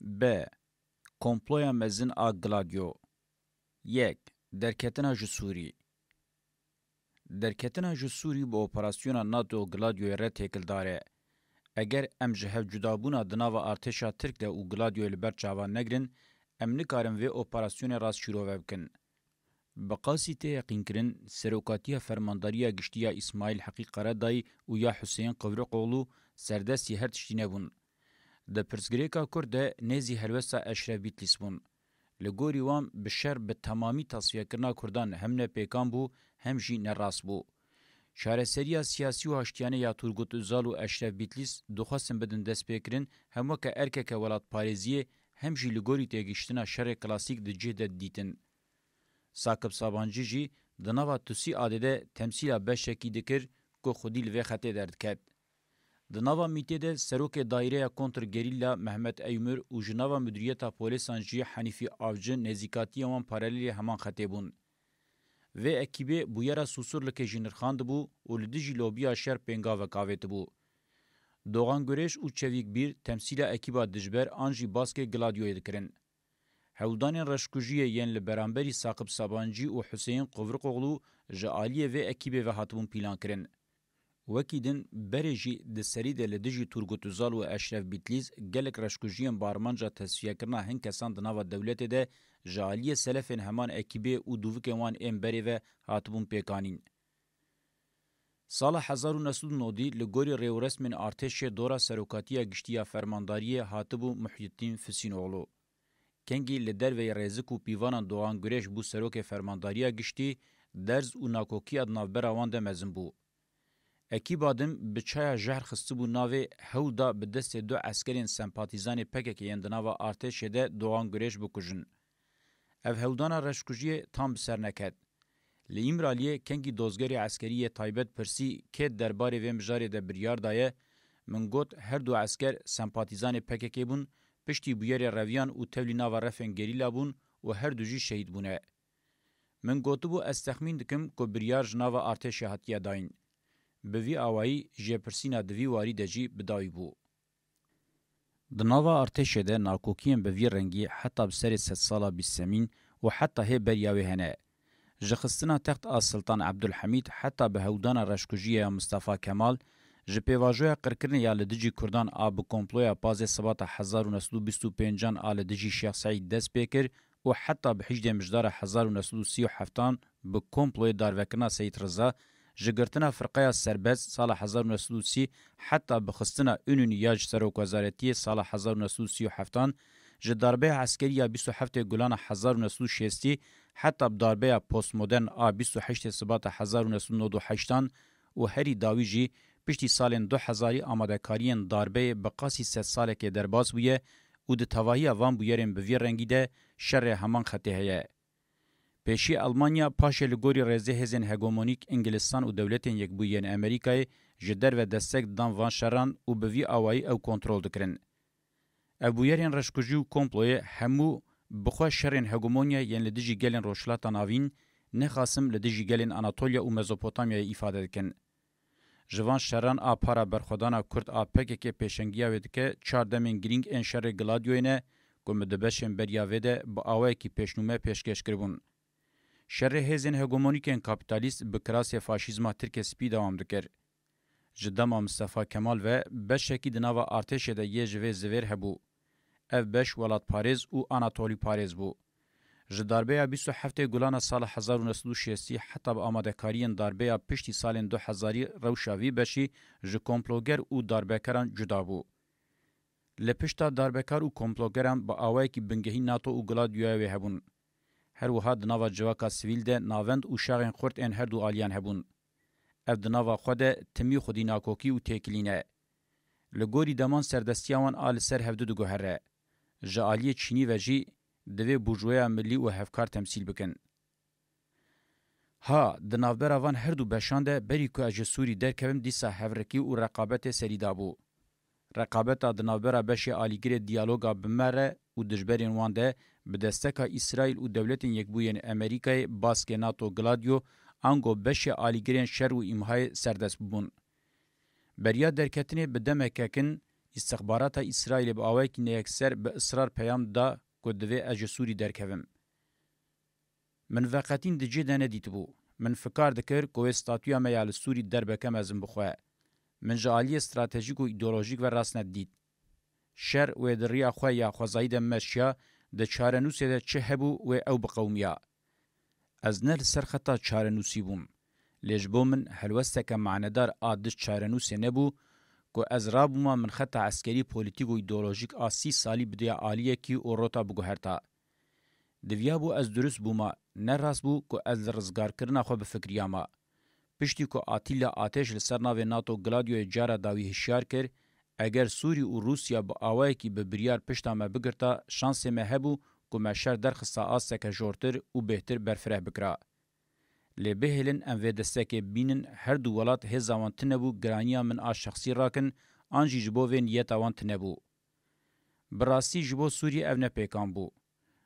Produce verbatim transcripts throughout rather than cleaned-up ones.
B. Komploya mezin a Gladio. Yek. Derketina ji Sûrî. Derketina ji Sûrî bi operasyona NATO Gladioyê re têkildar e. Eger em ji hevcudabûna di nava artêşa Tirk de û Gladioyê li ber çavan negirin, em nikarin vê operasyonê rast şîrove bikin. Bi qasî tê yeqînkirin, serokatiya Fermandariya Giştî ya Îsmaîl Heqî Karadayî û ya Huseyîn Qivriqoglu serdestî her tiştî nebûn. Di pirsgirêka Kurd de nêzî helwesta Eşref Bîtlîs bûn. Li gorî wan bi şer bi temamî tasfiyekirina Kurdan hem nepêkan bû, hem jî nerast bû. Çareseriya siyasî û haştiyane ya Turgut Özal û Eşref Bîtlîs dixwestin bidin destpêkirin, hem weke erkeke welatparêziyê, hem jî li gorî têgihiştina şerê klasîk di cih de didîtin. Sakip Sabancî jî di nava Tusî Adê de temsîla beşekî dikir ku xwedî li vê xetê derdiket. Di nava mîtê de serokê Daîreya Kontrgerîla Mehmet Eymir û ji nava Mudiriyeta Polîsan jî Henîfî Avci nêzîkatiya wan paralelê heman xetê bûn. Vê ekîbê bûyera Sûsûrlikê jî nirxandibû û li dijî lobiya şer pêngavek avêtibû. Doğan Gureş û Çevîk Bîr temsîla ekîba dijber an jî baskê Gladioyê dikirin. Hewldanên reşkujiyê yên li beramberî Saqib Sabancî û Huseyîn Qovriqoglu ji aliyê vê ekîbê ve hatibûn pîlankirin. Wekî din berê jî di serî de li dijî Turgut Uzal û Eşref Bîtlîz gelek reşkujiyên bi armanca tesfiyekirina hin kesan di nava dewletê de ji aliyê selefên heman ekîbê û dûvikên wan ên berê ve hatibûn pêkanîn. Sala hezar û neh sed û nodî li gorî rêûresmên artêşê dora serokatiya giştî ya fermandariyê hatibû Muhyiddin Fisînoglu. Kengî li derveyî rêzik û pîvanan Doğan Gureş bû serokê fermandariya giştî, derz û nakokiya di navbera wan de mezin bû. Ekîba din bi çaya jehr xistibû navê, hewl da bi destê du eskerên sempatîzanê P K K yên di nava artêşê de Doğan Gureş bikujin. Ev hewldana reşkujiyê tam bi ser neket. Li Îmraliyê kengî dozgerê eskerî yê taybet pirsî kê derbarê vê mijarê de biryar daye, min got her du esker sempatîzanê P K K bûn, piştî bûyerê reviyan û tevlî nava refên gerîla bûn û her du jî şehîd bûne. Min gotibû ez texmîn dikim ku biryar ji nava artêşê hatiye dayîn. Bi vî awayî jêpirsîna di vî warî de jî bi dawî bû. Di nava artêşê de nakokiyên bi vî rengî heta bi serê sedsala bîstemîn û heta hê beriya wê hene. Ji xistina text a Siltan Ebdulhemîd heta bi hewldana reşkujiyê ya Mistefa Kemal, ji pêvajoya qirkirinê ya li dijî Kurdan a bi komploya pazdeh Sibata hezar û neh sed û bîst û pêncan a li dijî Şêx Seîd dest pê kir û heta bi hejdê Mijdara hezar û neh sed û sî û heftan bi komployê darvekirina Seyîd Riza, ji girtina firqeya serbest sala hezar û neh sed û sî heta bi xistina Ününî ya ji serokwezaretiyê sala hezar û neh sed û sî û heftan, ji darbeya eskerî ya bîst û heftê Gulana hezar û neh sed û şêstî heta bi darbeya postmodern a bîst û heştê Sibata hezar û neh sed û nod û heştan û herî dawî jî piştî salên du hezarî amadekariyên darbeyê bi qasî sed salekê derbas bûye û di tevahiya van bûyerên bi vî rengî de şerê heman xetê heye. Pêşî Elmanya, paşê li gorî rêzê hêzên hegemonîk Îngilistan û Dewletên Yekbûyî yên Amerîkayê ji derve destek didan van şeran û bi vî awayî ew kontrol dikirin. Ev bûyerên reşkujî û komployê hemû bi xwe şerên hegemonya yên li dijî gelên Rojhilata Navîn, nexasim li dijî gelên Anatolya û Mezopotamyayê îfade dikin. Ji van şeran a para berxwedana Kurd a P K K pêşengiya wê dike, çar demên girîng ên şerê Gladioyê ne ku min di beşên beriya vê de bi awayekî pêşnûme pêşkêş kiribûn. Şerê hêzên hegemonîkên kapîtalîst bi kirasê faşîzma Tirkê Spî dewam dikir. Ji dema Mistefa Kemal ve beşekî di nava artêşê de yê ji vê zivêr hebû. Ev beş welatparêz û anatolîparêz bû. Ji darbeya bîst û heftê Gulana sala hezar û neh sed û şêstî heta bi amadekariyên darbeya piştî salên du hezarî rewşa vî beşî ji komploger û darbekeran cuda bû. Li pişta darbekar û komplogeran bi awayekî bingehî NATO û Gladioya wê hebûn. Her wiha di nava civaka sivîl de navend û şaxên xurt ên her du aliyan hebûn. Ev di nava xwe de timî xwedî nakokî û têkilî ne. Li gorî deman serdestiya wan a li ser hevdu diguhere. Ji aliyê Çînî ve jî divê burjuweya milî û hevkar temsîl bikin. Ha, di navbera van her du beşan de berî ku ez ji Sûrî derkevim dîsa hevrikî û reqabetê serî dabû. Reqabeta di navbera beşê alîgirê diyaloga bi me re û dijberên wan de bi desteka Îsraîl û Dewletên Yekbûyên Amerîkayê baskê NATO Gladio ango beşê alîgirên şer û îmhayê serdest bûbûn. Beriya derketinê bi demeke kin Îstixbarata Îsraîlê bi awayekî neyekser bi israr peyam da ku divê ez ji Sûrî derkevim. Min veqetîn di cih de nedîtibû. Min fikar dikir ku wê statûya me ya li Sûrî derbe ke mezin bixwe. Min ji aliyê stratejîk û îdeolojîk ve rast nedidît. Şer wê di riya xwe ya xwezayî de meşiya, di çarenûsê de çi hebû wê ew biqewimiya. Ez ne li ser xeta çarenûsî bûm. Lê ji bo min helwesteke manedar a di çarenûsê nebû ku ez rabûma min xeta eskerî, polîtîk û îdeolojîk a sî salî bidêya aliyekî û rota biguherta. Diviyabû ez durust bûma, ne rast bû ku ez li rizgarkirina xwe bifikriyama. Piştî ku Atîla Ateş li ser navê NATO Gladioyê cara dawî hişyar kir, eger Sûrî û Rûsya bi awayekî bi biryar pişta me bigirta, şansê me hebû ku me şer derxista asteke jortir û bêhtir berfireh bikira. Lê bihêlin em vê destekê bînin, her du welat hêza wan tune bû giraniya min a şexsî rakin, an jî ji bo vê niyeta wan tune bû. Bi rastî ji bo Sûriyê ev ne pêkan bû.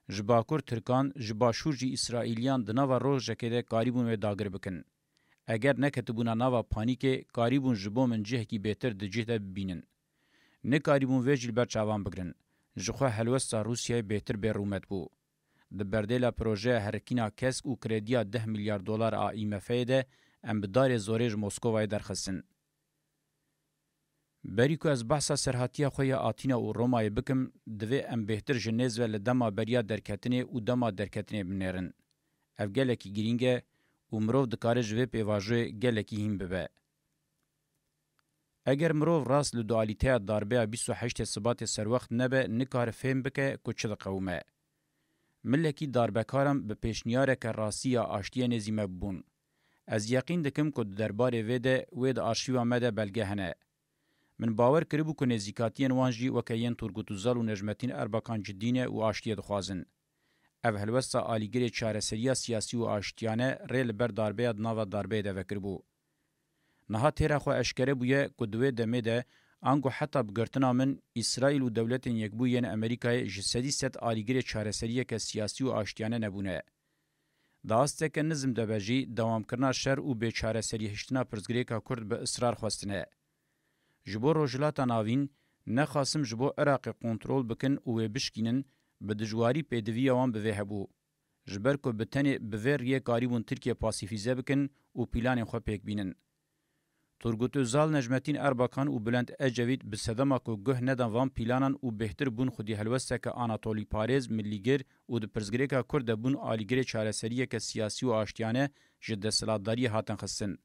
Ji bakur Tirkan, ji başûr jî Îsraîliyan di nava rojekê de karîbûn wê dagir bikin. Eger neketibûna nava panîkê, karîbûn ji bo min cihekî bêtir di cih de bibînin. Nikarîbûn vê jî li ber çavan bigirin. Ji xwe helwesta Rûsyayê bêtir bê rûmet bû. Di berdêla projeya herikîna kesk û krediya deh milyar dolar a IMF'ê de em bi darê zorê ji Moskovayê derxistin. Berî ku ez behsa serhatiya xwe ya Atîna û Romayê bikim, divê em bêhtir ji nêz ve li dema beriya derketinê û dema derketinê binêrin. Ev gelekî girîng e û mirov dikare ji vê pêvajoyê gelekî hîn bibe. Eger mirov rast li dualîteya darbeya bîst û heştê Sibatê serwext nebe, nikare fêm bike ku çi diqewime. Milekî darbekaran bi pêşniyareke rastî ya aştiyê nêzî me bûn. Ez yeqîn dikim ku di derbarê vê de wê di arşîva me de belge hene. Min bawer kiribû ku nêzîkatiyên wan jî weke yên Turgut Uzal û Necmettin Erbakan cidî ne û aştiyê dixwazin. Ev helwesta alîgirê çareseriya siyasî û aştiyane rê li ber darbeya di nava darbeyê de vekiribû. Niha têra xwe eşkere bûye ku di wê demê de, ango heta bi girtina min, Îsraîl û Dewletên Yekbûyî yên Amerîkayê ji sedî sed alîgirê çareseriyeke siyasî û aştiyane nebûne. Di asteke nizm de be jî, dewamkirina şer û bêçareserîhiştina pirsgirêka Kurd bi israr xwestine. Ji bo Rojhilata Navîn, nexasim ji bo Iraqê kontrol bikin û wê bişkînin, bi dijwarî pêdiviya wan bi vê hebû. Ji ber ku bi tenê bi vê riyê karîbûn Tirkiye pasîfîze bikin û pîlanên xwe pêk bînin. Turgut Özal, Necmettin Erbakan û Bülent Ecevît bi sedema ku guh nedan van pîlanan û bêhtir bûn xwedî helwesteke Anatolîparêz, millîgir û di pirsgirêka Kurd de bûn alîgirê çareseriyeke siyasî û aştiyane ji desthilatdariyê hatin xistin.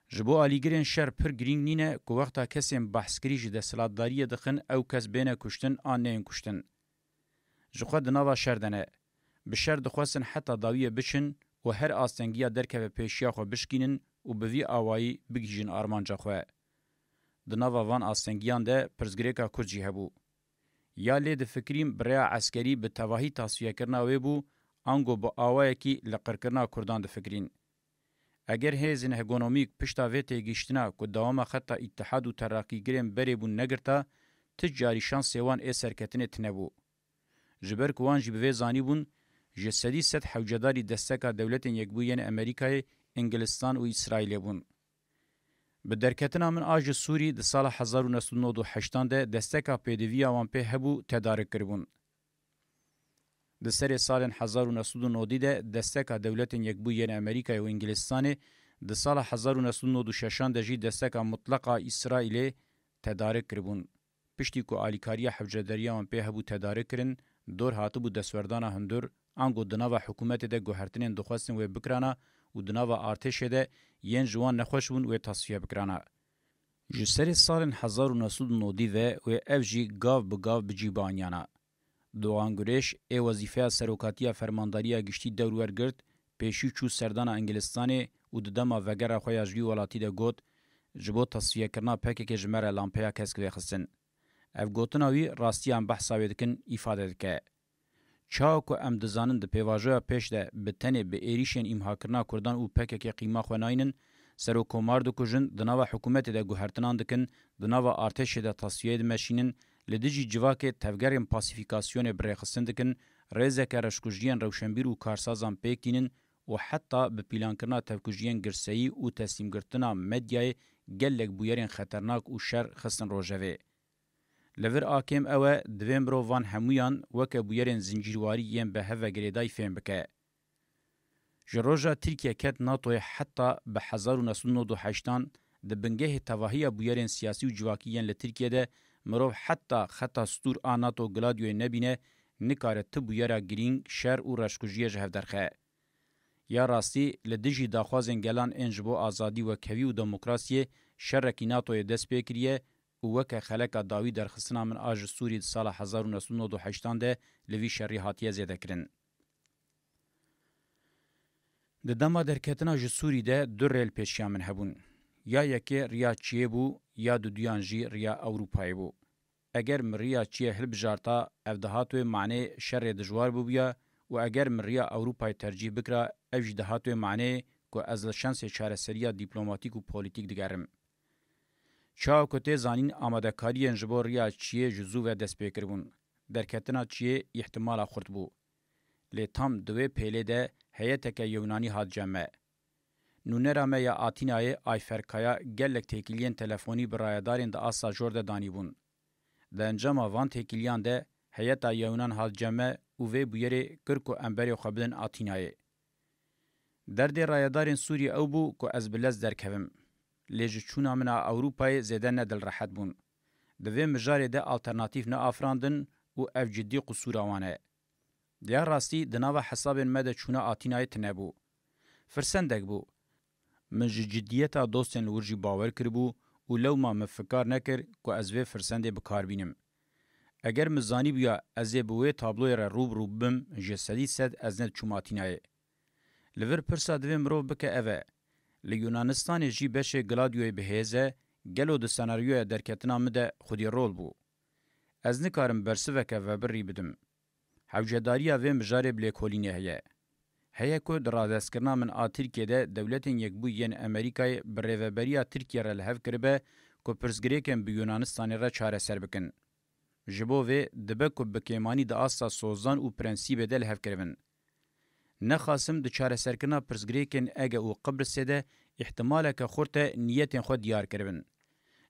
Ji bo alîgirên şer pir girîng nîne ku wexta kesên behskirî ji desthilatdariyê dixin ew kes bêne kuştin an neyên kuştin. Ji xwe di nava şer de ne. Bi şer dixwestin heta dawiyê biçin û her astengiya derkeve pêşiya xwe bişkînin û bi vî awayî bigihîjin armanca xwe. Di nava van astengiyan de pirsgirêka Kurd jî hebû. Ya lê difikirîm bi rêya eskerî bi tevahî tasfiyekirina wê bû, ango bi awayekî li qirkirina Kurdan difikirîn. Eger hêzên hegemonîk pişta vê têgihiştina ku dewama xeta Îtihad û Teraqîgirên berê bûn negirta, ti carî şansê wan ê serketinê tune bû. Ji ber ku wan jî bi vê zanîbûn, ji sedî sed hewcedarî desteka Dewletên Yekbûyî yên Amerîkayê, Îngilistan û Îsraîlê bûn. Bi derketina min a ji Sûrî di sala hezar û neh sed û nod û heştan de desteka pêdiviya wan pê hebû tedarik kiribûn. Di serê salên hezar û neh sed û nodî de desteka Dewletên Yekbûyî yên Amerîkayê û Îngilistanê, di sala hezar û neh sed û nod û şeşan de jî desteka mutleqa Îsraîlê tedarik kiribûn. Piştî ku alîkariya hewcedariya wan pê hebû tedarik kirin, dor hatibû destwerdana hundir, ango di nava hikûmetê de guhertinên dixwestin wê bikirana û di nava artêşê de yên ji wan nexweş bûn wê tasfiye bikirana. Ji serê salên hezar û neh sed û nodî ve wê ev jî gav bi gav bi cî bianiyana. Doğan Gureş ê wezîfeya serokatiya fermandariya giştî dewr wergirt, pêşî çû serdana Îngilistanê û di dema vegera xwe ya ji wî welatî de got, ji bo tasfiyekirina P K K ji me re lampeya kesk vêxistin. Ev gotina wî rastiya em behsa wê dikin îfade dike. Çawa ku em dizanin di pêvajoya pêş de bi tenê bi êrîşên îmhakirina Kurdan û P K K qîma xwe naynin, serokkomar dikujin, di nava hikûmetê de guhertinan dikin, di nava artêşê de tasfiyeyê dimeşînin, li dijî civakê tevgerên pasîfîkasyonê bi rêxistin dikin, rêzeke reşkujiyên rewşenbîr û karsazan pêk tînin û heta bi pîlankirina tevkujiyên girseyî û teslîmgirtina medyayê gelek bûyerên xeternak û şer xistin rojevê. Li vir a kêm ew e, divê mirov van hemûyan weke bûyerên zincîrwarî yên bi hev ve girêdayî fêm bike. Ji roja Tirkiye ket NATOyê heta bi hezar û neh sed û nod û heştan di bingehê tevahiya bûyerên siyasî û civakî yên li Tirkiye de mirov heta xeta stûr a NATO Gladioyê nebîne, nikare ti bûyera girîng, şer û reşkujiyê ji hev derxe. Ya rastî, li dijî daxwazên gelan ên ji bo azadî, wekhevî û demokrasiyê şerekî NATOyê dest pê kiriye û weke xeleka dawî derxistina min a ji Sûrî di sala hezar û neh sed û nod û heştan de li vî şerî hatiye zêdekirin. Di dema derketina ji Sûrî de du rê li pêşiya min hebûn. Ya yekê riya çiyê bû, ya duduyan jî riya Ewropayê bû. Eger min riya çiyê hilbijarta, ev dihat wê manê şerê dijwar bûbûya û eger min riya Ewropayê tercîh bikira, ev jî dihat wê manê ku ez li şensê çareseriya dîplomatîk û polîtîk digerim. Çawa ku tê zanîn, amadekariyên ji bo riya çiyê ji zû ve dest pê kiribûn. Derketina çiyê îhtimala xurt bû. Lê tam di wê pêlê de heyeteke Yewnanî hat cem me. Nûnera me ya Atînayê Ayfer Kaya gelek têkiliyên telefonî bi rayedarên di asta jor de danîbûn. Di encama van têkiliyan de heyeta Yewnan hat cem me û vê bûyerê kir ku em berê xwe bidin Atînayê. Derdê rayedarên Sûriyê ew bû ku ez bi lez derkevim. Lê ji çûna min a Ewropayê zêde ne dilrehet bûn. Di vê mijarê de alternatîf neafirandin û ev cidî qisûra wan e. Ya rastî di nava hesabên me de çûna Atînayê tune bû. Firsendek bû. Min ji cidiyeta dostên li wir jî bawer kiribû û lewma min fikar nekir ku ez vê firsendê bi kar bînim. Eger min zanîbûya ez ê bi wê tabloyê re rû bi rû bibim, ji sedî sed ez nediçûm Atînayê. Li vir pirsa divê mirov bike ev e. Li Yunanistanê jî beşê Gladioyê bi hêz e, gelo di senaryoya derketina min de xwedî rol bû? Ez nikarim bersiveke vebirî bidim. Hewcedariya vê mijarê bi lêkolînê heye. Heye ku di radestkirina min a Tirkiyê de Dewletên Yekbûyî yên Amerîkayê bi rêveberiya Tirkiye re li hev kiribe ku pirsgirêkên bi Yunanistanê re çareser bikin. Ji bo vê dibe ku bi kêmanî di asta sozan û prensîbê de li hev kiribin. Nexasim di çareserkirina pirsgirêkên Ege û Qibrisê de îhtimaleke xurt e niyetên xwe diyar kiribin.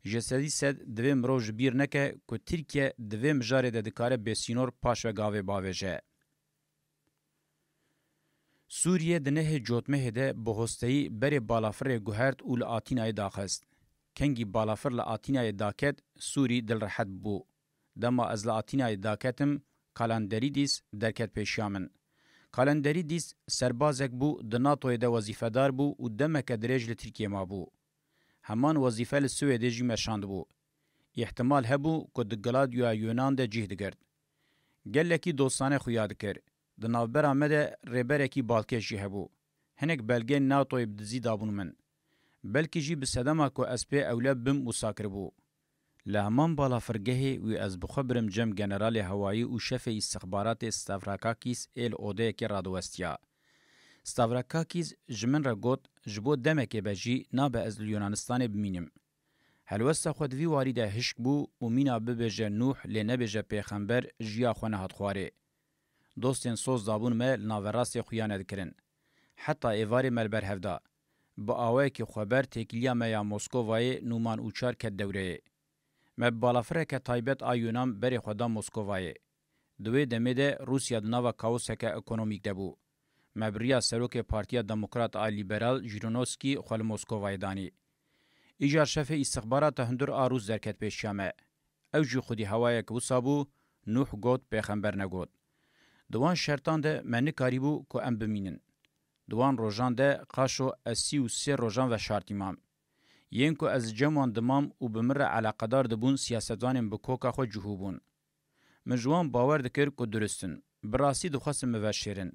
Ji sedî sed divê mirov ji bîr neke ku Tirkiye di vê mijarê de dikare bêsînor paş ve gavê bavêje. Sûriye di nehê cotmehê de bi hosteyî berê balafirê guhert û li Atînayê daxist. Kengî balafir li Atînayê daket, Sûrî dilrehet bû. Dema ez li Atînayê daketim, Kalanderîdîs derket pêşiya min. Kalanderîdîs serbazek bû, di NATOyê de wezîfedar bû û demeke dirêj li Tirkiyê mabû. Heman wezîfe li Swêdê jî meşandibû. Îhtimal hebû ku di Gladioya Yunan de cih digirt. Gelekî dostane xuya dikir. Di navbera me de rêberekî balkêş jî hebû. Hinek belgeyên NATOyê bi dizî dabûn min. Belkî jî bi sedema ku ez pê ewle bim wisa kiribû. Li heman balafirgehê wî ez bi xwe birim cem generalê hewayî û şefê îstixbaratê Stavrakakîs ê li odeyekê radiwestiya. Stavrakakîs ji min re got, ji bo demekê be jî nabe ez li Yunanistanê bimînim. Helwesta xwe di vî warî de hişk bû û mîna bibêje Nûh lê nebêje pêxember jiya xwe nehat xwarê. Dostên soz dabûn me li naverastê xuya nedikirin. Heta êvarê me li ber hev da. Bi awayekî xweber têkiliya me ya Moskovayê Nûman Uçar ket dewreyê. Me bi balafireke taybet a Yunan berê xwe da Moskovayê. Di wê demê de Rûsya di nava kaoseke ekonomîk de bû. Me bi riya serokê Partiya Demokrat a Lîberal Jîrinoskî xwe li Moskovayê danî. Îcar şefê îstixbarata hundir a Rûs derket pêşiya me. Ew jî xwedî hewayek wisa bû, Nûh got, pêxember negot. Di wan şertan de me nikarîbû ku em bimînin. Di wan rojan de qaşo ez sî û sê rojan veşartî mam. Yên ku ez li cem wan dimam û bi min re eleqedar dibûn siyasetvanên bi koka xwe cihû bûn. Min ji wan bawer dikir ku durist in. Bi rastî dixwestin min veşêrin.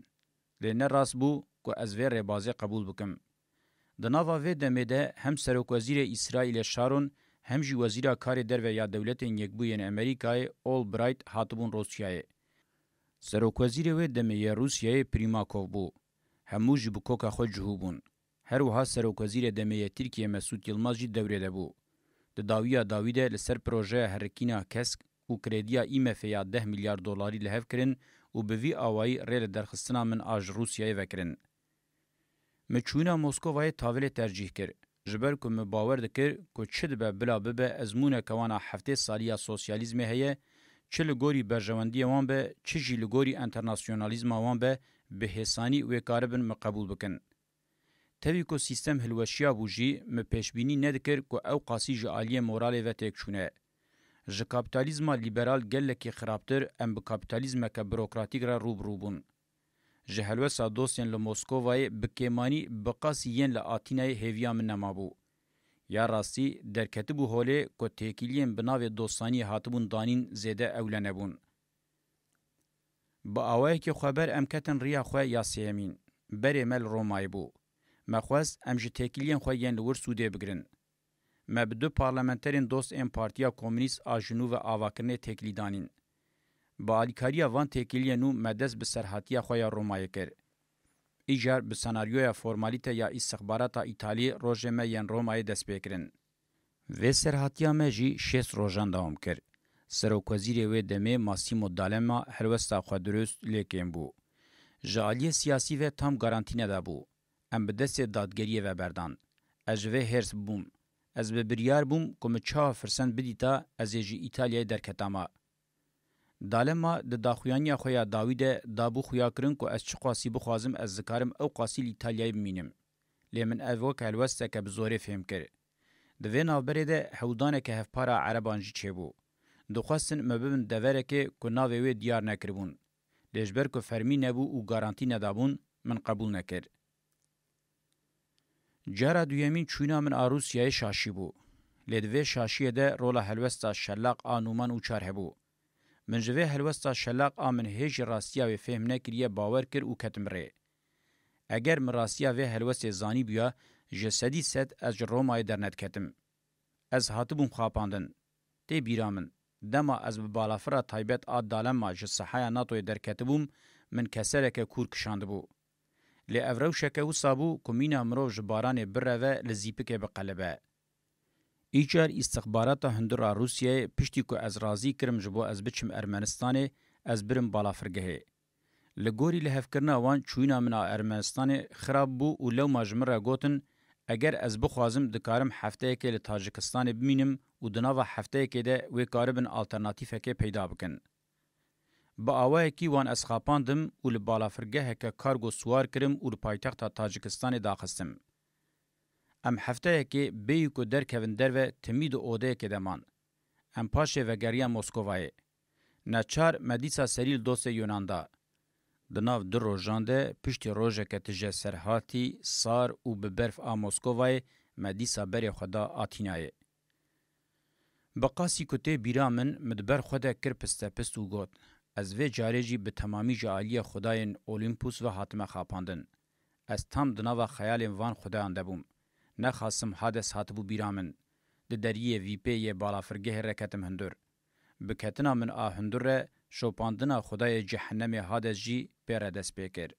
Lê ne rast bû ku ez vê rêbazê qebûl bikim. Di nava vê demê de hem serokwezîrê Îsraîlê Sharon hem jî wezîra karê derve ya Dewletên Yekbûyên Amerîkayê Albright hatibûn Rûsyayê. Serokwezîrê wê demê yê Rûsyayê Primakov bû. Hemû jî bi koka xwe cihû bûn. Her wiha serokwezîrê demê yê Tirkiyê Mesûd Yilmaz jî dewrê de bû. Di dawiya dawî de li ser projeya herikîna kesk û krediya IMFê ya deh milyar dolarî li hev kirin û bi vî awayî rê li derxistina min a ji Rûsyayê vekirin. Min çûna Moskovayê tavilê tercîh kir. Ji ber ku min bawer dikir ku çi dibe bila bibe ezmûneke wan a heftê salî ya sosyalîzmê heye, çi li gorî berjewendiyê wan be, çi jî li gorî enternasyonalîzma wan be, bi hêsanî wê karibin min qebûl bikin. Tevî ku sîstem hilweşiyabû jî, min pêşbînî nedikir ku ew qasî ji aliyê moralê ve têk çûne. Ji kapîtalîzma lîberal gelekî xirabtir em bi kapîtalîzmeke burokratîk re rû bi rû bûn. Ji helwesta dostên li Moskovayê bi kêmanî bi qasî yên li Atînayê hêviya min nemabû. Ya rastî, derketibû holê ku têkiliyên bi navê dostaniyê hatibûn danîn zêde ewle nebûn. Bi awayekî xweber em ketin riya xwe ya sêyemîn. Berê me li Romayê bû. Me xwest em ji têkiliyên xwe yên li wir sûdê bigirin. Me bi du parlamenterên dost ên Partiya Komûnîst a Jinûve avakirinê têkilî danîn. Bi alîkariya van têkiliyên nû me dest bi serhatiya xwe ya Romayê kir. Îcar bi senaryoya formalîte ya îstixbarata Îtalî rojê me yên Romayê dest pê kirin. Vê serhatiya me jî şêst rojan dewam kir. Serokwezîrê wê demê Massimo D'Alema helwesta xwe dirust lê kêm bû. Ji aliyê siyasî ve tam garantî nedabû. Em bi destê dadgeriyê ve berdan. Ez ji vê hêrs bûm. Ez bi biryar bûm ku min çawa firsend bidîta ez ê ji Îtalyayê derketama. D'Alema di daxuyaniya xwe ya dawî de dabû xuya kirin ku ez çiqasî bixwazim ez dikarim ew qasî li Îtalyayê bimînim. Lê min ev wek helwesteke bi zorê fêm kir. Di vê navberê de hewldaneke hevpar a ereban jî çêbû. Dixwestin me bibin deverekê ku navê wê diyar nekiribûn. Lê ji ber ku fermî nebû û garantî nedabûn, min qebûl nekir. Cara duyemîn çûyîna min a Rûsyayê şaşî bû. Lê di vê şaşiyê de rola helwesta Şellaq a Nûman Uçar hebû. Min ji vê helwesta Şellaq a min hê jî rastiya wê fêhm nekiriye bawer kir û ketim rê. Eger min rastiya vê helwestê zanîbûya, ji sedî sed ez ji Romayê dernediketim. Ez hatibûm xapandin. Tê bîra min, dema ez bi balafira taybet a D'Alema ji sehaya NATOyê derketibûm, min kesereke kûr kişandibû. Lê ev rewşeke wisa bû ku mîna mirov ji baranê bireve, li zîpikê biqelibe. Îcar îstixbarata hundir a Rûsyayê piştî ku ez razî kirim ji bo ez biçim Ermenistanê, ez birim balafirgehê. Li gorî lihevkirina wan çûyîna min a Ermenistanê xirab bû û lewma ji min re gotin, eger ez bixwazim dikarim hefteyekê li Tacikistanê bimînim û di nava hefteyekê de wê karibin alternatîfekê peyda bikin. Bi awayekî wan ez xapandim û li balafirgeheke kargo siwar kirim û li paytexta Tacikistanê daxistim. Em hefteyekê bêyî ku derkevin derve timî di odeyekê de man. Em paşê vegeriyan Moskovayê. Neçar me dîsa serî li dostê Yunan da. Di nav du rojan de piştî rojeke tije serhatî, sar û bi berf a Moskovayê me dîsa berê xwe da Atînayê. Bi qasî ku tê bîra min, min di ber xwe de kir pistepist û got, ez vê carê jî bi temamî ji aliyê xwedayên Olîmpûs ve hatime xapandin. Ez tam di nava xeyalên van xwedayan de bûm. Nexasim Hades hatibû bîra min. Di deriyê vîpê yê balafirgehê re ketim hundir. Bi ketina min a hundir re şopandina xwedayê cehennemê Hades jî pê re dest pê kir.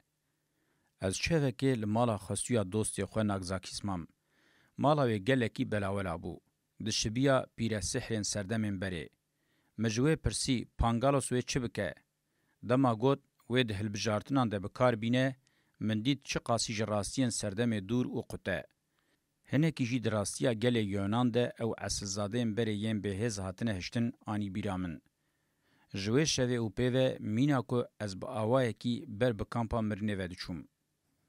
Ez çavekê li mala xwestûya dostê xwe Nagzakis mam. Mala wê gelekî belawela bû. Dişibiya pîresihrên serdemên berê. Min ji wê pirsî, Pangalos wê çi bike? Dema got, wê di hilbijartinan de bi kar bîne, min dît çiqasî ji rastiyên serdemê dûr û qute. Hinekî jî di rastiya gelê Yonan de ew esilzadeyên berê yên bêhêz hatine hiştin anî bîra min. Ji wê şevê û pê ve mîna ku ez bi awayekî ber bi kampa mirinê ve diçûm.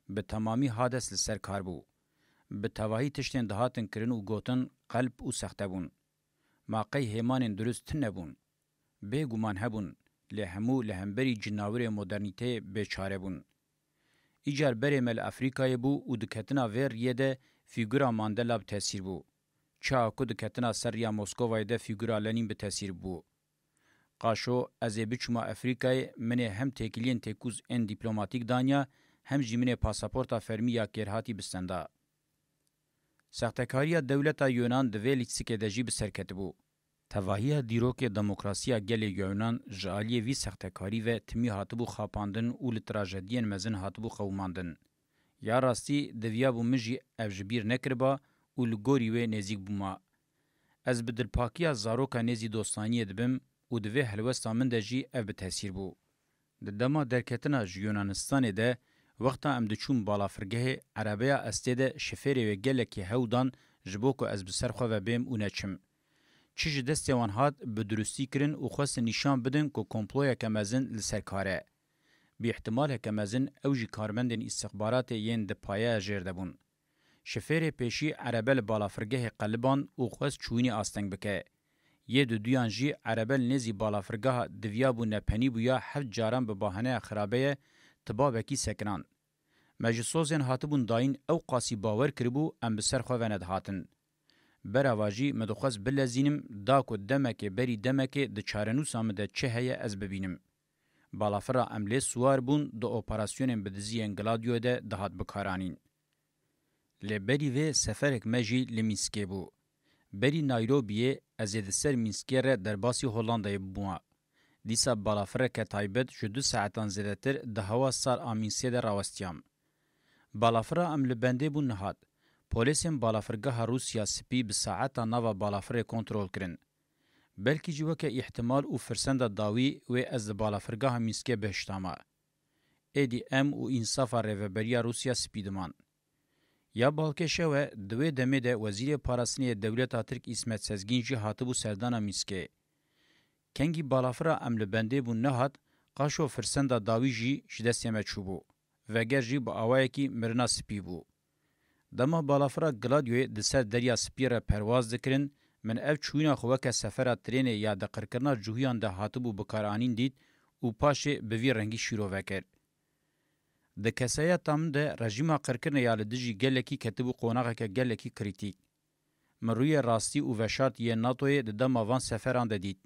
Bi temamî Hades li ser kar bû. Bi tevahî tiştên dihatin kirin û gotin qelp û sexte bûn. Ma qey hêmanên dirust tune bûn? Bêguman hebûn, lê hemû li hemberî cinawirê modernîteyê bêçare bûn. Îcar berê me li Afrîkayê bû û di ketina vê riyê de fîgura Mandela bi tesîr bû. Çawa ku di ketina ser riya Moskovayê de fîgura Lenîn bi tesîr bû. Qaşo, ez ê biçûma Afrîkayê, min ê hem têkiliyên têkûz ên dîplomatîk danya, hem jî min ê pasaporta fermî ya kêrhatî bi stenda. Sextekariya dewleta Yonan di vê lîstikê de jî bi ser ketibû. Tevahiya dîrokê demokrasiya gelê Yonan ji aliyê vî sextekarî ve timî hatibû xapandin û li trajediyên mezin hatibû qewimandin. Ya rastî, diviyabû min jî ev ji bîr nekiriba û li gorî wê nêzîk bûma. Ez bi dilpakiya zaroka nêzî dostaniyê dibim û di vê helwesta min de jî ev bi tesîr bû. Di dema derketina ji Yunanistanê de Wexta em diçûn balafirgehê, erebeya ez tê de şifêrê wê gelekî hew dan ji bo ku ez bi ser xwe ve bêm û neçim. Çi ji destê wan hat, bi durustî kirin û xwestin nîşan bidin ku komployeke mezin li ser kar e. Bi îhtimaleke mezin ew jî karmendên îstixbaratê yên di payeya jêr de bûn. Şifêrê pêşî erebe li balafirgehê qeliband û xwest çûyînê asteng bike. Yê duduyan jî erebe li nêzî balafirgeha diviyabû nepenî bûya heft caran bi bahaneya xirabe ye tibabekî sekinan. Me ji sozên hatibûn dayîn ew qasî bawer kiribû em bi ser xwe ve nedihatin. Berava jî min dixwest bilezînim da ku demekê berî demekê di çarenûsa min de çi heye ez bibînim. Balafira em lê siwar bûn di operasyonên bi diziyên Gladioyê de dihat bikaranîn. Lê berî vê seferek me jî li Mînskê bû. Berî Nayrobiyê ez ê di ser Mînskê re derbasî Hollandayê bibûma. Dîsa balafireke taybet ji du saetan zêdetir di hewa sar a Mînskê de rawestiyam. Balafira em li bendê bûn nihat. Polêsên balafirgeha Rûsya Spî bi saeta nava balafirê kontrol kirin. Belkî jî weke îhtimal û firsenda dawî wê ez li balafirgeha Mînskê bihiştama. Êdî em û însafa rêveberiya Rûsya Spî diman. Ya balkêş ew e, di wê demê de Wezîrê Parastinê yê dewleta Tirk Îsmet Sezgîn jî hatibû serdana Mîskê. Kengî balafira em li bendê bûn nehat, qaşo firsenda dawî jî ji destê me çûbû. Veger jî bi awayekî mirina spî bû. Dema balafira Gladioyê di ser Derya Spî re perwaz dikirin, min ev çûyîna xwe weke sefera trênê ya di qirkirina cihûyan de hatibû bikaranîn dît û paşê bi vî rengî şîrove kir. Di kesayeta min de rejîma qirkirinê ya li dijî gelekî ketibû qonaxeke gelekî krîtîk. Min rûyê rastî û veşartî yê NATOyê di dema van seferan de dît.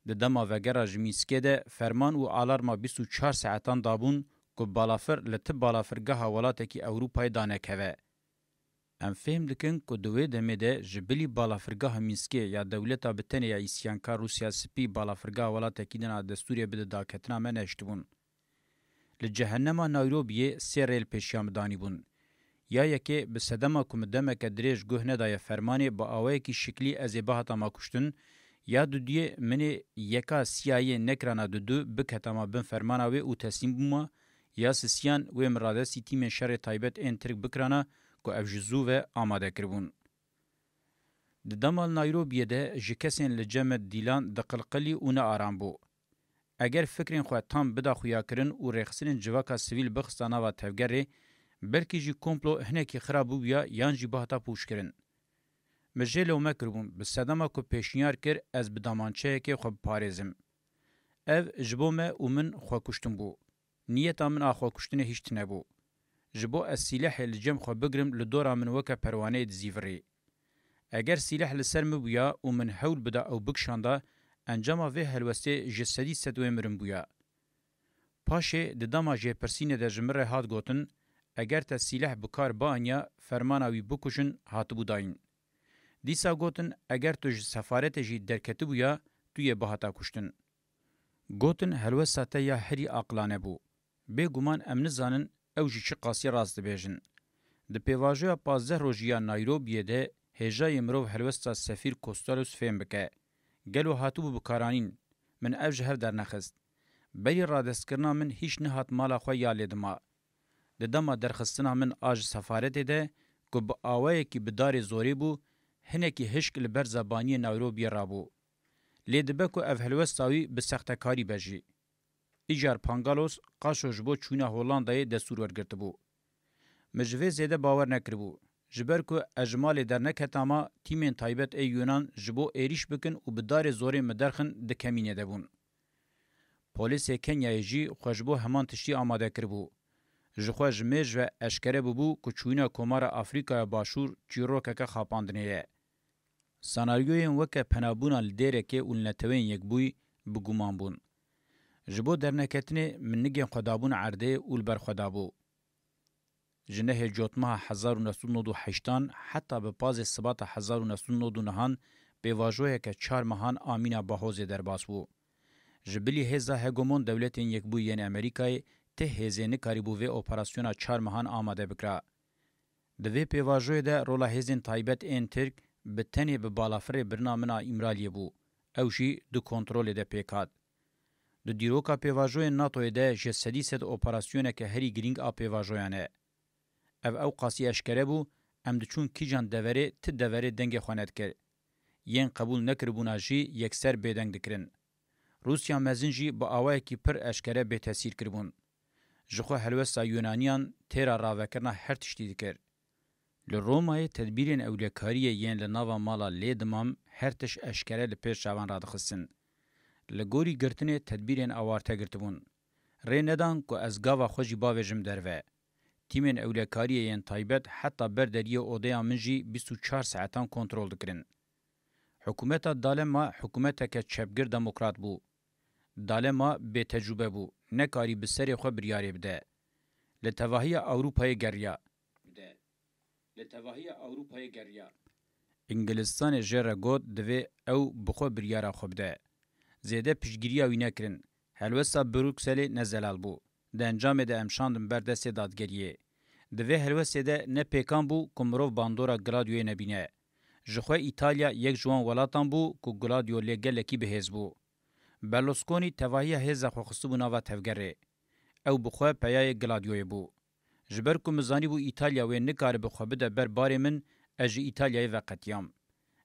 Di dema vegera ji Mînskê de ferman û alarma bîst û çar saetan dabûn ku balafir li ti balafirgeha welatekî Ewropayê danekeve. Em fêhm dikin ku di wê demê de ji bilî balafirgeha Mînskê ya dewleta bi tenê ya îsyankar Rûsya Spî balafirgeha welatekî din a destûrê bide daketina me nehiştibûn. Li cehennema Nayrobiyê sê rê li pêşiya min danîbûn. Ya yekê bi sedema ku min demeke dirêj guh nedaye fermanê bi awayekî şiklî ez ê bihatama kuştin, ya dudiyê min ê yeka C I A nekirana dudu biketama bin fermana wê û teslîm bûma, ya sisiyan wê min radestî tîmên şerê taybet ên Tirk bikirana ku ev ji zû ve amade kiribûn. Di dema li Nayrobiyê de ji kesên li cem me dîlan diqilqilî û nearam bû. Eger fikrên xwe tam bida xuyakirin û rêxistinên civaka sivîl bixista nava tevgerê, belkî jî komplo hinekî xirab bûbûya yan jî bihata pûçkirin. Min jê lewme kiribûn, bi sedema ku pêşniyar kir ez bi damançeyekê xwe biparêzim. Ev ji bo me û min xwekuştin bû. Niyeta min a xwekuştinê hîç tune bû. Ji bo ez sîlehê li cem xwe bigrim li dora min weke perwaneyê dizîvirî. Eger sîleh li ser min bûya û min hewl bida ew bikişanda, encama vê helwestê ji sedî sed wê mirin bûya. Paşê di dema jêpirsînê de ji min re hat gotin, eger te sîleh bi kar bianiya, fermana wî bikujin hatibû dayîn. Dîsa gotin, eger tu ji sefaretê jî derketibûya, tu yê bihata kuştin. Gotin, helwesta te ya herî aqilane bû. Bêguman em nizanin ew jî çi qasî rast dibêjin. Di pêvajoya pazdeh rojî ya Nayrobiyê de hêjayê mirov helwesta sefîr Kostalos fêm bike. Gelo hatibû bikaranîn? Min ev ji hev dernexist. Berî radestkirina min hîç nehat mala xwe ya lê dima. Di dema derxistina min a ji sefaretê de ku bi awayekî bi darê zorê bû, hinekî hişk li ber zebaniyê Nayrobiyê rabû. Lê dibe ku ev helwesta wî bi sextekarî be jî. Îcar Pangalos qaşo ji bo çûna Hollandayê destûr wergirtibû. Min ji vê zêde bawer nekiribû. Ji ber ku ez ji malê derneketama, tîmên taybet ê Yunan ji bo êrîş bikin û bi darê zorê min derxin di kemînê de bûn. Polîsê Kenyayê jî xwe ji bo heman tiştî amade kiribû. Ji xwe ji mêj ve eşkere bûbû ku çûyîna Komara Afrîkaya Başûr çîrokeke xapandinê ye. Senaryoyên weke penabûna li Dêrekê û li Neteweyên Yekbûyî bi guman bûn. Ji bo derneketinê min nigên xwe dabûn erdê û li ber xwe dabû. Ji nehê Cotmeha hezar û neh sed û nod û heştan heta bi pazê Sibata hezar û neh sed û nod û nehan pêvajoyeke çar mehan a mîna Bahozê derbas bû. Ji bilî hêza hegemon Dewletên Yekbûyî yên Amerîkayê ti hêzê nikarîbû vê operasyona çar mehan amade bikira. Di vê pêvajoyê de rola hêzên taybet ên Tirk bi tenê bi balafirê birina min a Îmraliyê bû. Ew jî di kontrolê de pêk hat. Di dîroka pêvajoyên NATOyê de ji sedî sed operasyoneke herî girîng a pêvajoyan e. Ev ew qasî eşkere bû, em diçûn kîjan deverê, ti deverê dengê xwe nedikir. Yên qebûl nekiribûna jî yekser bêdeng dikirin. Rûsya mezin jî bi awayekî pir eşkere bêtesîr kiribûn. Ji xwe helwesta Yunaniyan têra ravekirina her tiştî dikir. Li Romayê tedbîrên ewlekariyê yên li nava mala Lê Dimam her tişt eşkere li pêş çavan radixistin. Li gorî girtinê tedbîrên awarte girtibûn. Rê nedan ku ez gava xwe jî bavêjim derve. Tîmên ewlekariyê yên taybet heta ber deriyê odeya min jî bîst û çar saetan kontrol dikirin. Hikûmeta Dalema hikûmeteke çepgir demokrat bû. Dalema bêtecrûbe bû, nekarî bi serê xwe biryarê bide. Li tevahiya Ewropayê geriya. Li tevahiya Ewropayê geriya. Îngilistanê jê re got divê ew bi xwe biryara xwe bide. Zêde piştgiriya wî nekirin. Helwesta Brukselê ne zelal bû. Di encamê de em şandin ber destê dadgeriyê. Di vê helwestê de ne pêkan bû ku mirov bandora Gladioyê nebîne. Ji xwe Îtalya yek ji wan welatan bû ku Gladio lê gelekî bi hêz bû. Berlusconi tevahiya hêza xwe xistibû nava tevgerê. Ew bi xwe peyayê Gladioyê bû. Ji ber ku min zanîbû Îtalya wê nikaribe xwe bide ber barê min, ez ji Îtalyayê veqetiyam.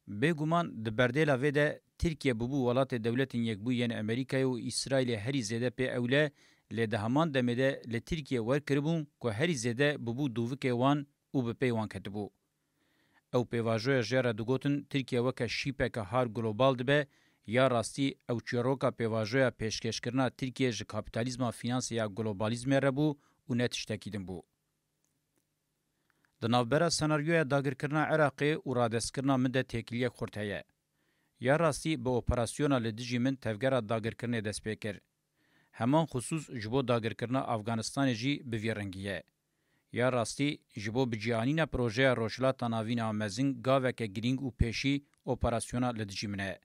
Bêguman di berdêla vê de Tirkiye bûbû welatê Dewletên Yekbûyî yên Amerîkayê û Îsraîlê herî zêde pê ewle, lê di heman demê de li Tirkiye wer kiribûn ku herî zêde bûbû dûvikê wan û bi pey wan ketibû. Ew pêvajoya jê re digotin Tirkiye weke şîpeke har global dibe, ya rastî ew çîroka pêvajoya pêşkêşkirina Tirkiye ji kapîtalîzma fînansê ya globalizmê re bû û ne tiştekî din bû. Di navbera senaryoya dagirkirina Iraqê û radestkirina min de têkiliyek xurt heye. Ya rastî bi operasyona li dijî min tevgera dagirkirinê dest pê kir. Heman xisûs ji bo dagirkirina Afganistanê jî bi vî rengî ye. Ya rastî, ji bo bicîanîna projeya Rojhilata Navîn a mezin gaveke girîng û pêşî operasyona li dijî min e.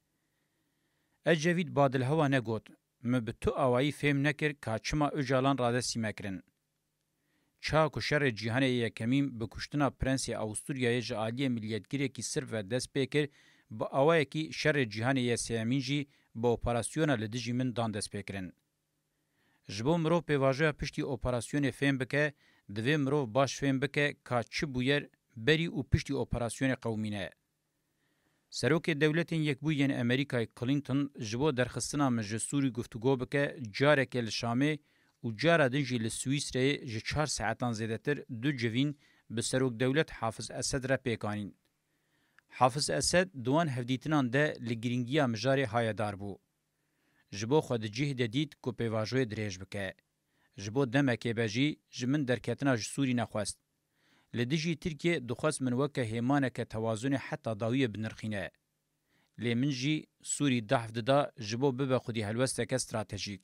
Ecevît Badilhewa negot, min bi tu awayî fêm nekir ka çima Ocalan radestî me kirin. Çawa ku şerê cîhanê yê yekemîn bi kuştina Prensê Awisturyayê ji aliyê miliyetgirêkî sirf ve dest pê kir, bi awayekî şerê cîhanê yê sêyemîn jî bi operasyona li dijî min dan destpêkirin. Ji bo mirov pêvajoya piştî operasyonê fêm bike, divê mirov baş fêm bike ka çi bûyer berî û piştî operasyonê qewimîne. Serokê Dewletên Yekbûyî yên Amerîkayê Clinton ji bo derxistina min ji Sûrî guftûgo bike, careke li Şamê û cara din jî li Swîsreyê ji çar saetan zêdetir du civîn bi Serokdewlet Hafiz Esed re pêk anîn. Hafiz Esed di wan hevdîtinan de li girîngiya mijarê hayedar bû. Ji bo xwe di cih de dît ku pêvajoyê dirêj bike. Ji bo demekê be jî ji min derketina ji Sûrî nexwest. Li dijî Tirkiyê dixwest min weke hêmaneke tewazunê heta dawiyê binirxîne. Lê min jî Sûrî dahf dida ji bo bibe xwedî helwesteke stratejîk.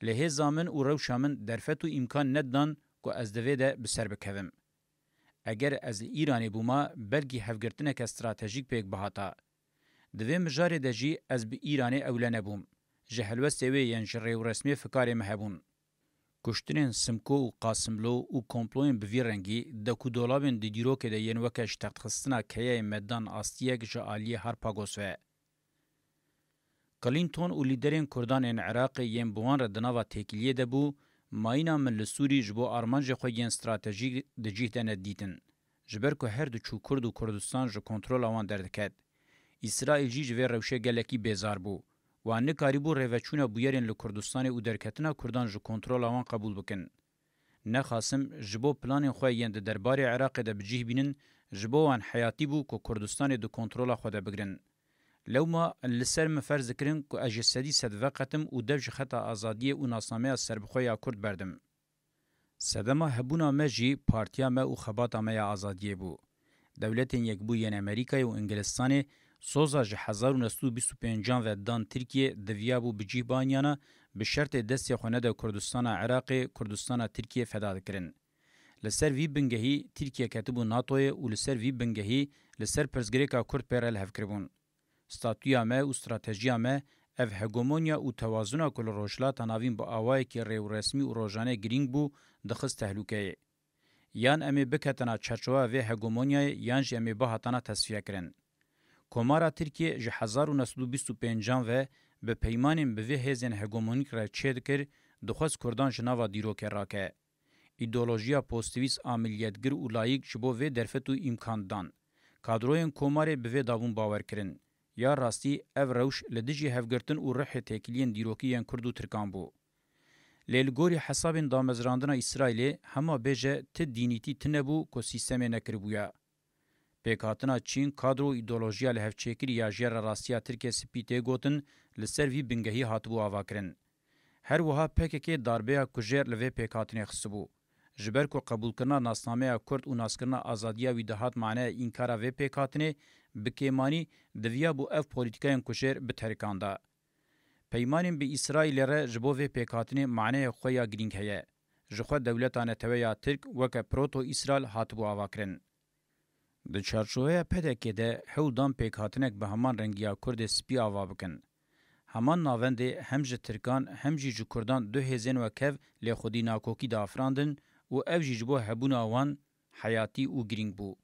Lê hêza min û rewşa min derfet û îmkan nedidan ku ez di vê de bi ser bikevim. Eger ez li Îranê bûma, belkî hevgirtineke stratejîk pêk bihata. Di vê mijarê de jî ez bi Îranê ewle nebûm. Ji helwestê wê yên ji rêwresmê fikarê me hebûn. Kuştinên Simko û Qasimlo û komployên bi vî rengî, dek û dolabên di dîrokê de yên weke ji textxistina keyeyê me dan astiyek ji aliyê Harpagos ve. Clinton û lîderên Kurdan ên Iraqê yên bi wan re di nava têkiliyê de bû, mayîna min li Sûrî ji bo armancê xwe yên stratejîk di cih de nedîtin. Ji ber ku her diçû Kurd û Kurdistan ji kontrola wan derdiket. Îsraîl jî ji vê rewşê gelekî bêzar bû. Wan nikarîbû rêveçûna bûyerên li Kurdistanê û derketina Kurdan ji kontrola wan qebûl bikin. Nexasim ji bo planên xwe yên di derbarê Iraqê de bi cih bînin, ji bo wan heyatî bû ku Kurdistanê di kontrola xwe de bigrin. Lewma li ser min ferz dikirin ku ez ji sedî sed veqetim û dev ji xeta azadiyê û nasnameya serbixwe ya Kurd berdim. Sedema hebûna me jî partiya me û xebata me ya azadiyê bû. Dewletên Yekbûyî yên Amerîkayê û Îngilistanê soza ji hezar û neh sed û bîst û pêncan ve dan Tirkiyê diviyabû bi cih baniyana bi şertê destê xwe nede Kurdistana Iraqê, Kurdistana Tirkiyê feda dikirin. Li ser vî bingehî Tirkiye ketibû NATOyê û li ser vî bingehî li ser pirsgirêka Kurd pê re li hev kiribûn. Statûya me û stratejiya me ev hegemonya û tewazuna ku li Rojhilata Navîn bi awayekî rêwresmî û rojane girîng bû, dixist tehlûkeyê. Yan em ê biketina çerçeweya vê hegemonyayê yan jî em ê bihatana tesfiyekirin. Komara Tirkiyê ji hezar û neh sed û bîst û pêncan ve Bi peymanên bi vê hêzên hegemonîk re çêdikir, dixwest Kurdan ji nava dîrokê rake. Îdeolojiya pozitivîst a miliyetgir û layîk ji bo vê derfet û îmkan didan. Kadroyên komarê bi vê dabûn bawer kirin. Ya rastî ev rewş li dijî hevgirtin û rihê têkiliyên dîrokî yên Kurd û Tirkan bû. Lê li gorî hesabên damezrandina Îsraîlê hema bêje ti dînîtî tune bû ku sîstemê nekiribûya. Pêkhatina Çîn, kadro û îdeolojiya li hevçêkirî ya jêra rastiya Tirkê spî tê gotin, li ser vî bingehî hatibû avakirin. Her wiha P K K darbeya kujêr li vê pêkhatinê xistibû. Ji ber ku qebûlkirina nasnameya Kurd û naskirina azadiya wî dihat maneya înkara vê pêkhatinê, bi kêmanî diviyabû ev polîtîkayên kujêr biterikanda. Peymanên bi Îsraîlê re ji bo vê pêkhatinê maneyek xwe ya girîng heye. Ji xwe dewleta netewe ya Tirk weke Proto-Îsraîl hatibû avakirin. Di çarçoveya P D K de hewl dan pêkhatinek bi heman rengiya Kurdê spî ava bikin. Heman navendê hem ji Tirkan hem jî ji Kurdan du hêzên wekhev lê xwedî nakokî diafirandin û ev jî ji bo hebûna wan heyatî û girîng bû.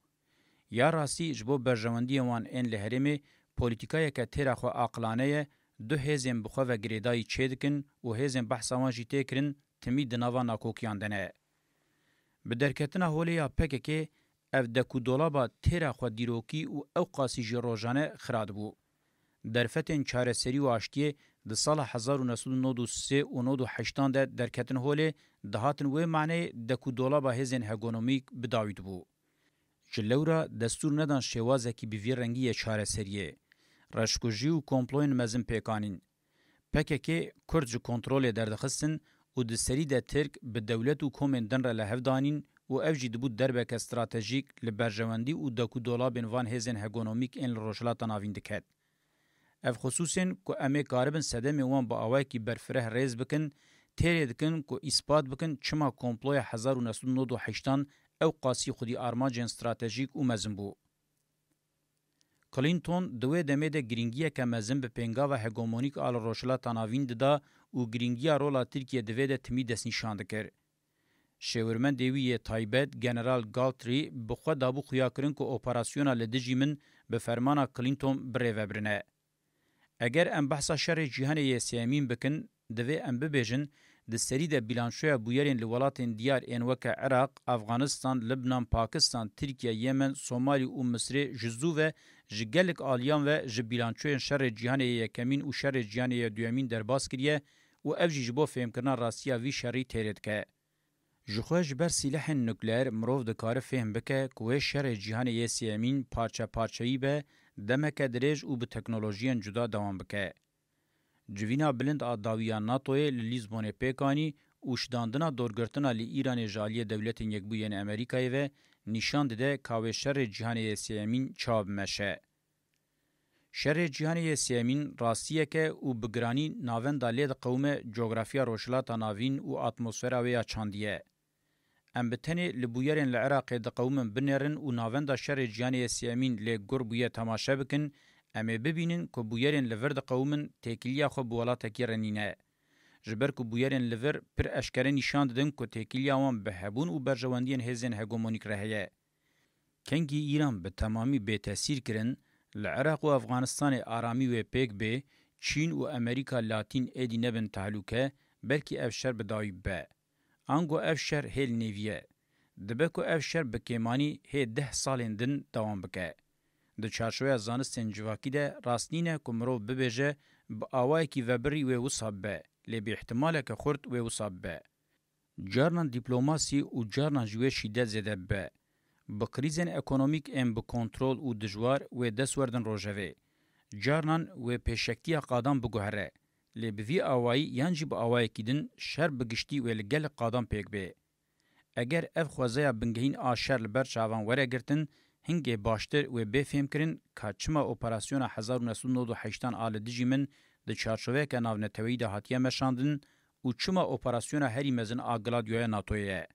Ya rastî ji bo berjewendiyên wan ên li herêmê polîtîkayeke têra xwe aqilane ye, du hêzên bi xwe ve girêdayî çêdikin û hêzên behsa wan jî tê kirin timî di nava nakokiyan de ne. Bi derketina holê ya P K K ev dek û dolaba têra xwe dîrokî û ewqasî jî rojane xira dibû. Derfetên çareserî û aştiyê di sala hezar û neh sed û nod û sê û nod û heştan de derketin holê, dihatin wê maneyê dek û dolaba hêzên hegemonîk bi dawî dibû. Ji lewra destûr nedan şêwazekî bi vî rengî yê çareseriyê. Reşkujî û komployên mezin pêk anîn. P K K Kurd ji kontrolê derdixistin û di serî de Tirk bi dewlet û komên din re li hev danîn û ev jî dibû derbeke stratejîk li berjewendî û dek û dolabên van hêzên hegemonîk ên li Rojhilata Navîn diket. Ev xisûsên ku em ê karibin sedemên wan bi awayekî berfireh rêz bikin, têrê dikin ku îspat bikin çima komploya hezar û neh sed û nod û heştan ew qasî xwedî armancên stratejîk û mezin bû. Clinton di wê demê de girîngiyeke mezin bi pêngava hegemonîk a li Rojhilata Navîn dida û girîngiya rola Tirkiye di vê de timî destnîşan dikir. Şêwirmendê wî yê taybet, General Galtry, bi xwe dabû xuyakirin ku operasyona li dijî min bi fermana Clinton birêvebrine. Eger em behsa şerê cîhanê yê sêyemîn bikin, divê em bibêjin, di serî de bîlançoya bûyerên li welatên diyar ên weke Iraq, Afganistan, Libnan, Pakistan, Tirkiye, Yemen, Somalî û Misirê ji zû ve ji gelek aliyan ve ji bîlançoyên şerê cîhanê yê yekemîn û şerê cîhanê yê duyemîn derbas kiriye û ev jî ji bo fêmkirina rastiya vî şerî têrê dike. Ji xwe ji ber sîlehên nukleer mirov dikare fêhm bike ku wê şerê cîhanê yê sêyemîn parçe parçeyî be, demeke dirêj û bi teknolojiyên cuda dewam bike. Civîna bilind a dawî ya NATOyê li Lîzbonê pêk anî û şidandina dorgirtina li Îranê ji aliyê Dewletên Yekbûyî yên Amerîkayê ve nîşan dide ka wê şerê cîhanê yê sêyemîn çawa bimeşe. Şerê cîhanê yê sêyemîn rastiyeke û bi giranî navenda lê diqewime cografiya Rojhilata Navîn û atmosfera wê ya çandî ye. Em bi tenê li bûyerên li Iraqê diqewimin binêrin û navenda şerê cîhanê yê sêyemîn lê gur bûye temaşe bikin, em ê bibînin ku bûyerên li vir diqewimin têkiliya xwe bi welatekî re nîne. Ji ber ku bûyerên li vir pir eşkere nîşan didin ku têkiliya wan bi hebûn û berjewendiyên hêzên hegemonîk re heye. Kengî Îran bi temamî bê tesîr kirin, li Iraq û Efxanistanê aramî wê pêk bê, Çîn û Amerîka Latîn êdî nebin tehlûke, belkî ev şer bi dawî bibe. Ango ev şer hê li nêvî ye. Dibe ku ev şer bi kêmanî hê deh salên din dewam bike. Di çarçoveya zanistên civakî de rast nîne ku mirov bibêje bi awayekî vebirî wê wisa bibe, lê bi îhtimaleke xurt wê wisa bibe. Carnan dîplomasî û carnan jî wê şîdet zêde bibe. Bi krîzên ekonomîk ên bi kontrol û dijwar wê dest werdin rojevê. Carnan wê pêşektiya qadan biguhere. Lê bi vî awayî yan jî bi awayekî din şer bi giştî wê li gelek qadan pêk bê. Eger ev xwezeya bingehîn a şer li ber çavan were girtin, hingê baştir wê bê fêhmkirin ka çima operasyona hezar û neh sed û nod û heştan a li dijî min di çarçoveyeke navneteweyî de hatiye meşandin û çima operasyona herî mezin a Gladioya NATOyê ye.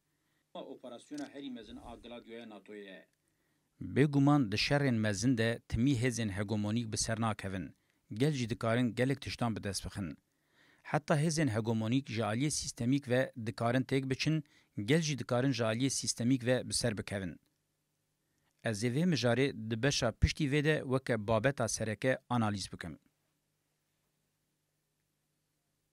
Operasyona herî mezin a Gladioya NATOyê ye. Bêguman di şerên mezin de timî hêzên hegemonîk bi ser nakevin. Gel jî dikarin gelek tiştan bi dest bixin. Heta hêzên hegemonîk ji aliyê sîstemîk ve dikarin têk biçin, gel jî dikarin ji aliyê sîstemîk ve bi ser bikevin. Ez ê vê mijarê di beşa piştî vê de weke babeta sereke analîz bikim.